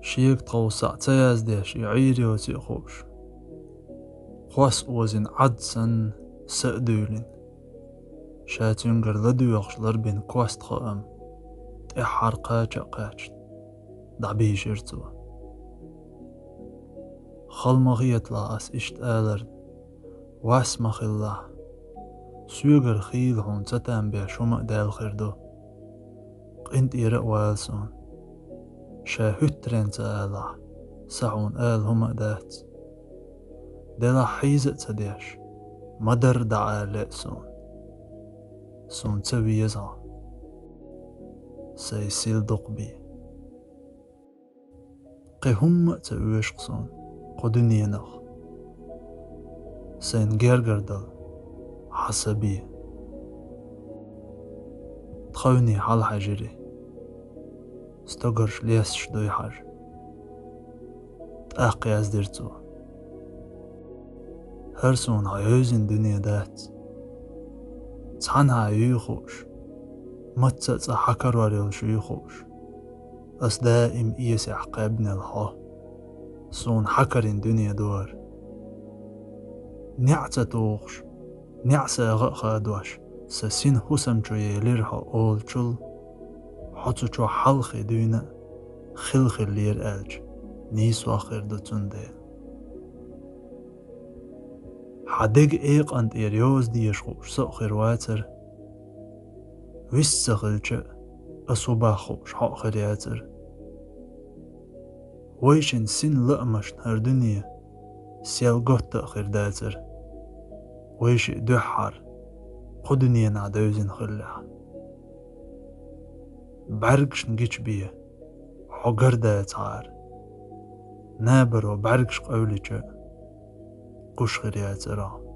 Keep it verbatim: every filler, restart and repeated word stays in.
Шега тховса схьа ца яздеш и Ӏийр йоций хууш, кхоссаш озийна Ӏад санна са а дуьйлина, ша цуьнгара ладоьгӀуш ларбина кост хаам тӀаьххьара кхача а кхаьчна, дӀабийшира цо. Хала ма хеталахь ас иштта аларна, вас ма хилалахь. Соьгара хийла хьуна ца там беш хӀума а даьлла хир ду. КъинтӀера а вала суна. Ша хӀуьттаренна ца алахь, са хьуна ала хӀума а дац. Делахь хьийза а ца деш, ма-дарра дӀаала лаьа суна. Суна ца веза хьо, сай сил дукха бе. Кхин хӀумма а ца оьшу-кх суна кху дуьненах сайна гергара дала хьан са бе. Тховний хьалхьаьжира, стогарш лесташ дуй хьажа. ТӀаккха яздира цо: «ХӀара суна хьо йовзина дуьне дац. Цхьанхьа юй хууш, мацца а цӀа хьан карор йолуш юй хууш, ас даим эсехь кхаьбнел хьо, суна хьан карийна дуьне ду хӀара. НеӀ ца тухуш, неӀсагӀа а хадош, сан сина хӀусам чу елира хьо олучул, хьо цу чохь хьалххе дуьйна а хила хиллера аьлча, нийсох хир ду цундела. Хьан дега экъан тӀера йоза дезаш хууш со а хир вацара, вист ца хилча а, ас хӀун бах хууш хьо а хир яцара. Вайшин син лаамашна хӀара дуьне сел готта а хир дацара, вайшиъ дуьххьара кху дуьненахь девзина хиллехь. БӀаьргашна гича бен хьо гар дацахьара, набаро бӀаьргаш къевлича, гуш хир яцара хьо».